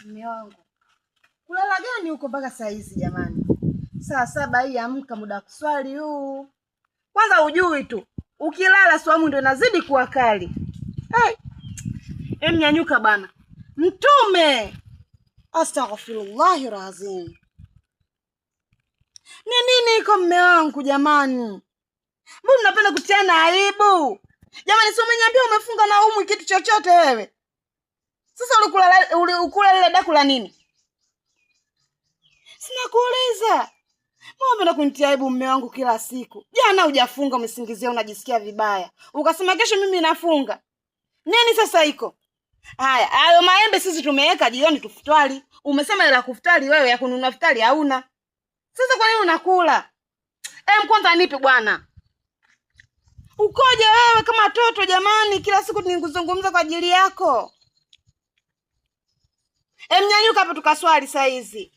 Mume wangu. Kulala gani huko mpaka saa hizi jamani? Saa 7 hii, amka, muda wa kuswali huu. Kwanza ujui tu, ukilala swamu ndio inazidi kuwa kali. Hey. Em, nyanyuka bana. Mtume. Astaghfirullahi razim. Ni nini iko mme wangu jamani? Mbona mnapenda kutiana aibu? Jamani, si umeniambia umefunga na umwi kitu chochote wewe? Sasa ulikula ulikula lile daku la nini? Sina kuuliza. Mbona unapenda kunitia aibu mme wangu kila siku? Jana hujafunga umesingizia unajisikia vibaya. Ukasema kesho mimi nafunga. Nini sasa iko? Haya, hayo maembe sisi tumeweka jioni tufutari. Umesema ila kufutari wewe ya kununua futari hauna. Sasa kwa nini unakula? Em, kwanza nipe bwana. Ukoje wewe kama toto jamani, kila siku nikuzungumza kwa ajili yako. Em, nyanyuka hapo tukaswali saa hizi.